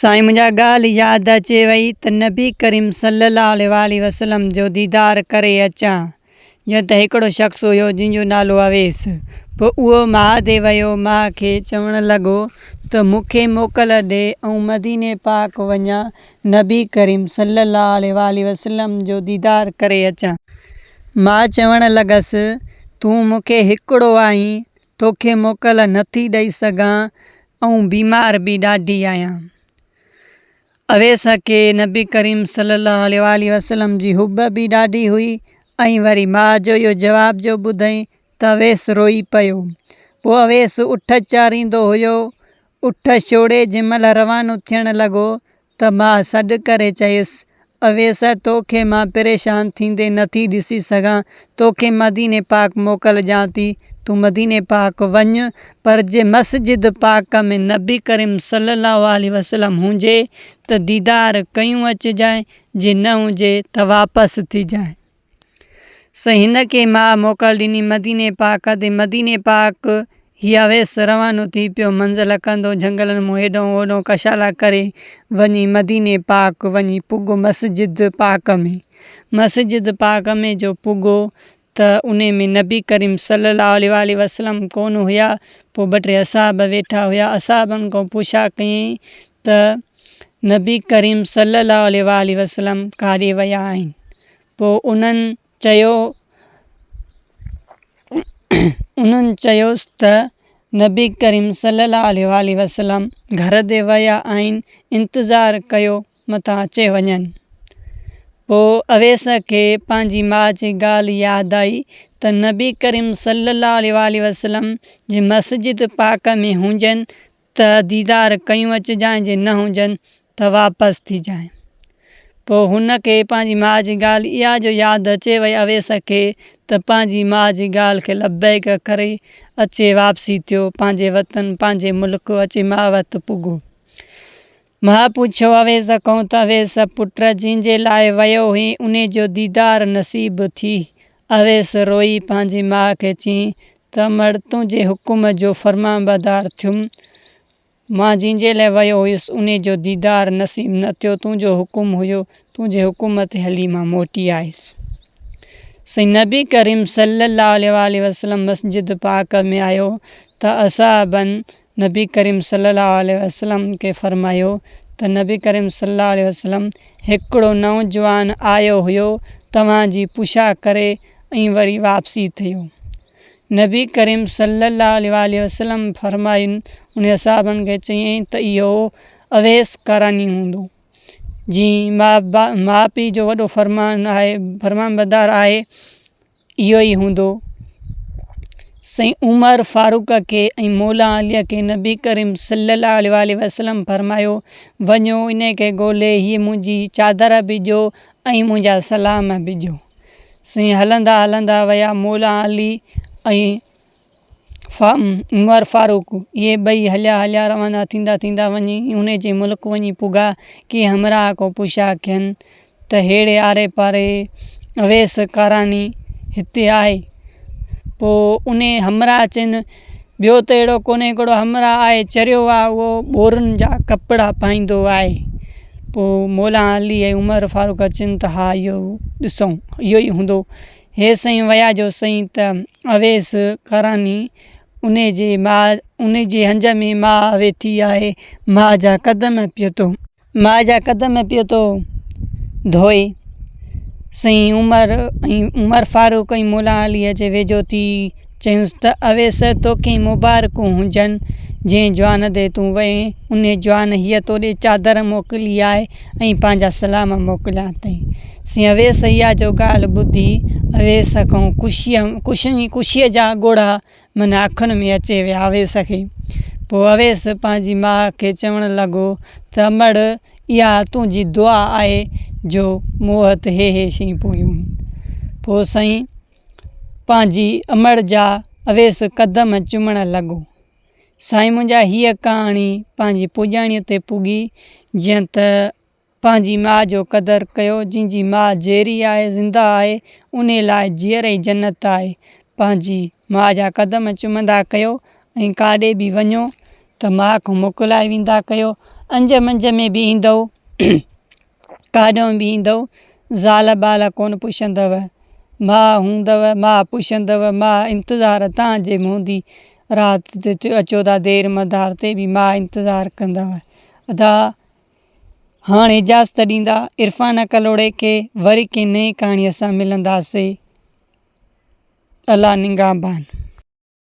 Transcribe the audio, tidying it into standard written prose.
سائين منهنجا ڳالهه ياد اچي وئي ته نبي ڪريم صلي الله عليه واٰله وسلم جو ديدار ڪري اچان. جئن ته هڪڙو شخص هيو جنهن جو نالو اويس. پوء اهو ماء تي ويو ماء کي چوڻ لڳو ته مون کي موڪل ڏي آئون مديني پاڪ وڃان نبي ڪريم صلي الله عليه واٰله وسلم جو ديدار ڪري اچان. ماء چوڻ لڳس تون مون کي هڪڙو آهين توکي موڪل نٿي ڏئي سگهان آئون بيمار به ڏاڍي آهيان. اويس کي نبي ڪريم صلي الله عليه واٰله وسلم جي حب به ڏاڍي هئي ۽ وري ماء جو اهو جواب جو ٻڌئين ته اويس روئي پيو. پوء اويس اٺ چاريندو هيو. اٺ ڇوڙي جنهن مهل روانو ٿيڻ لڳو ته ماء سڏ ڪري چيس، اويس توکي مان پريشان ٿيندي نٿي ڏسي سگهان، توکي مديني پاڪ موڪل ڏيان ٿي، تون مديني پاڪ وڃ، پر جي مسجد پاڪ ۾ نبي ڪريم صلي الله عليه وسلم هجي ته ديدار ڪيون اچجانء، جي نه هجي ته واپس ٿجانء. سو هن کي ماء موڪل ڏني مديني پاڪ تي مديني پاڪ هي اويس روانو ٿي پيو منزل ڪندو جهنگلن مون هيڏهون هوڏهون ڪشالا ڪري وڃي مديني پاڪ وڃي پڳو مسجد پاڪ ۾ مسجد پاڪ ۾ جو پڳو ته انهي ۾ نبي ڪريم صلي الله عليه واٰله وسلم ڪونه هيا پوء ٻه ٽي اصحاب ويٺا هيا اصحابن کان پڇا ڪيائين ته نبي ڪريم صلي الله عليه واٰله وسلم ڪاڏي ويا آهن پوء انهن چيو انهن چيوس ته نبي ڪريم صلي الله عليه واٰله وسلم گهر تي ويا آهن انتظار ڪيو متان اچي وڃن. پوء اويس کي پنهنجي ماء جي ڳالهه ياد آئي ته نبي ڪريم صلي الله عليه واٰله وسلم جي مسجد پاڪ ۾ هجن ته ديدار ڪيون اچجانء جي نه هجن ته واپس ٿجانء. پوء هن کي پنهنجي ماء جي ڳالهه اها جو ياد اچي وئي اويس کي ته پنهنجي ماء جي ڳالهه کي لبيڪ ڪري اچي واپسي ٿيو پنهنجي وطن پنهنجي ملڪ اچي ماء وٽ پڳو. ماء پڇيو اويس کان ته اويس پٽ جنهن جي لاء ويو هئين انهي جو ديدار نصيب ٿي. اويس روئي پنهنجي ماء کي چيائين ته امڙ تنهنجي حڪم جو فرمانبردار ٿيم. مان جنهن جي لاء ويو هيس انهي جو ديدار نصيب نه ٿيو، تنهنجو حڪم هيو، تنهنجي حڪم تي هلي مان موٽي آيس. سائين نبي ڪريم صلي الله عليه واٰله وسلم مسجد پاڪ ۾ آيو ته اصحابن نبي ڪريم صلي الله عليه وسلم کي فرمايو ته نبي ڪريم صلي الله عليه وسلم هڪڙو نوجوان آيو هيو توهان جي پڇا ڪري ۽ وري واپسي ٿيو. نبي ڪريم صلي الله عليه واٰله وسلم فرماين انهي اصحابن کي چيائين ته اهو اويس قرني هوندو جي ماء پيء جو وڏو فرمان آهي فرمانبردار آهي اهو ئي هوندو. سائين عمر فاروق کي ۽ مولا علي کي نبي ڪريم صلي الله عليه واٰله وسلم فرمايو وڃو انهي کي ڳولي هيء منهنجي چادر به ڏيو ۽ منهنجا سلام به ڏيو. سائين هلندا هلندا ويا مولا علي ۽ عمر فاروق اهي ٻئي هليا هليا روانا ٿيندا ٿيندا وڃي انهي جي ملڪ وڃي پڳا ڪي همراهه ڪو پڇا ڪين ته ههڙي آري پاري اويس ڪاراني هتي آهي. پوء انهي همراهه چين ٻيو ته اهڙو ڪونهي هڪڙو همراهه آهي چريو آهي اهو ٻورن جا ڪپڙا پائيندو آهي. پوء مولا علي ۽ عمر فاروق چين ته ها اهو ڏسون اهو ئي هوندو. هي سائين ويا جو سائين ته اويس ڪاراني انهي جي ماء انهي جي هنج ۾ ماء ويٺي آهي ماء جا قدم پيتو. ماء جا قدم پيو ٿو ڌوئي. سائين عمر ۽ عمر فاروق ۽ مولا علي اچي ويجهو ٿي چيس ته اويس توکي مبارڪون هجن جنهن جوان تي تون وئين انهي جوان هيء توڏي چادر موڪلي آهي ۽ پنهنجا سلام موڪليا اٿئي. سائين اويس اها جو ڳالهه ٻڌي اويس کان خوشيء خوشيء جا ڳوڙها من اکين ۾ اچي ويا اويس کي. پوء اويس پنهنجي ماء کي چوڻ لڳو ته امڙ اها تنهنجي دعا آهي جو مون وٽ هي هي شيون پويون. پوء سائين پنهنجي امڙ جا اويس قدم چمڻ لڳو. سائين منهنجا هيء ڪهاڻي پنهنجي پڄاڻيء تي پڳي جيئن ته پنهنجي ماء جو قدر ڪيو، جنهن جي ماء جيئري آهي، زنده آهي، انهي لاء جيئري جنت آهي. پنهنجي ماء جا قدم چمندا ڪيو ۽ ڪاڏي به وڃو ته ماء کان موڪلائي ويندا ڪيو انج منج ۾ به ايندؤ، ڪاڏئون به ايندؤ، زال ٻال ڪونه پڇندؤ. ماء هوندؤ، ماء پڇندؤ، ماء انتظار تان جي هوندي. رات جو اچو ٿا دير مدار تي به ماء انتظار ڪندؤ. ادا هاڻ اجازت ڏيندا عرفان ڪلهوڙي کي وري ڪنهن نئين ڪهاڻي سان ملنداسي. الله نگهبان.